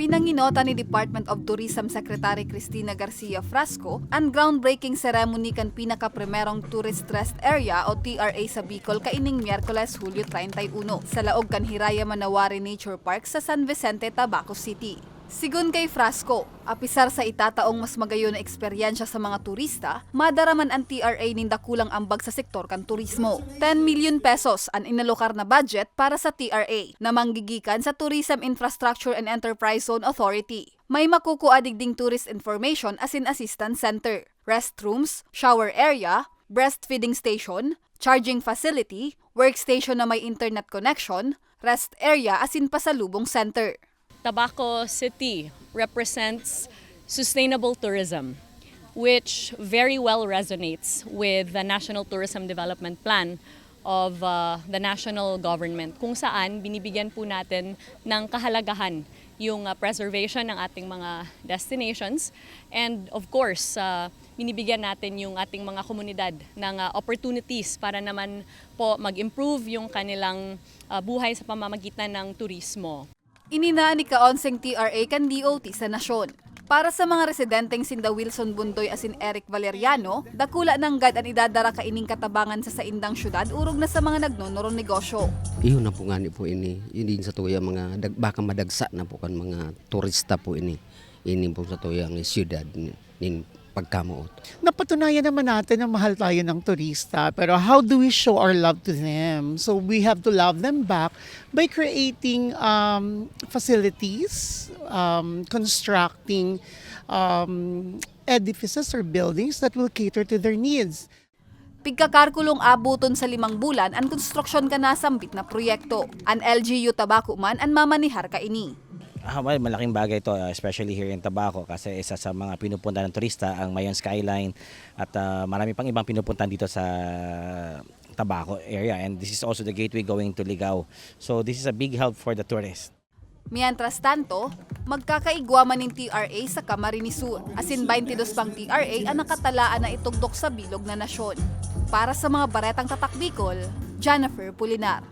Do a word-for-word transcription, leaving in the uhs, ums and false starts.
Pinanginota ni Department of Tourism Secretary Cristina Garcia Frasco an groundbreaking ceremony kan pinakaprimerong Tourist Rest Area o T R A sa Bicol kaining Miyerkules, Hulyo treinta y uno, sa laog kan Hiraya Manawari Nature Park sa San Vicente, Tabaco City. Sigon kay Frasco, apisar sa itataong mas magayon na eksperyensya sa mga turista, madara man an T R A nin dakulang ambag sa sektor kan turismo. Ten milyon pesos an inalokar na budget para sa T R A na manggigikan sa Tourism Infrastructure and Enterprise Zone Authority. May makukua digding Tourist Information asin Assistance Center, restrooms, shower area, breastfeeding station, charging facility, workstation na may internet connection, rest area asin pasalubong center. Tabaco City represents sustainable tourism, which very well resonates with the National Tourism Development Plan of uh, the national government, kung saan binibigyan po natin ng kahalagahan yung uh, preservation ng ating mga destinations, and of course, uh, binibigyan natin yung ating mga komunidad ng uh, opportunities para naman po mag-improve yung kanilang uh, buhay sa pamamagitan ng turismo. Ini na an ika-onseng T R A kan D O T sa nasyon. Para sa mga residenteng sinda Wilson Bundoy asin Eric Valeriano, dakula nanggad an idadara kaining katabangan sa saindang syudad orog na sa mga nagnonoronegosyo. Iyo na po ngani po ini, ini sa tuya mga dag, baka madagsa na po kan mga turista po ini. Ini po sa tuya ang siyudad ni- nin pagkamoot. Napatunayan naman natin na mahal tayo ng turista, pero how do we show our love to them? So we have to love them back by creating um, facilities, um, constructing um, edifices or buildings that will cater to their needs. Pigkakarkulong abuton sa limang bulan an konstruksyon kan nasambit na proyekto. An L G U Tabaco man an mamanihar kaini. Ah, well, malaking bagay to, ah, especially here in Tabaco, kasi isa sa mga pinupunta ng turista ang Mayon Skyline at ah, marami pang ibang pinupunta dito sa Tabaco area, and this is also the gateway going to Ligao. So this is a big help for the tourist. Mientras tanto, magkakaigwa man nin T R A sa Camarines Sur, asin twenty-dos pang T R A an nakatalaan na itugdok sa bilog na nasyon. Para sa mga baretang Tatak Bicol, Jennifer Pulinar.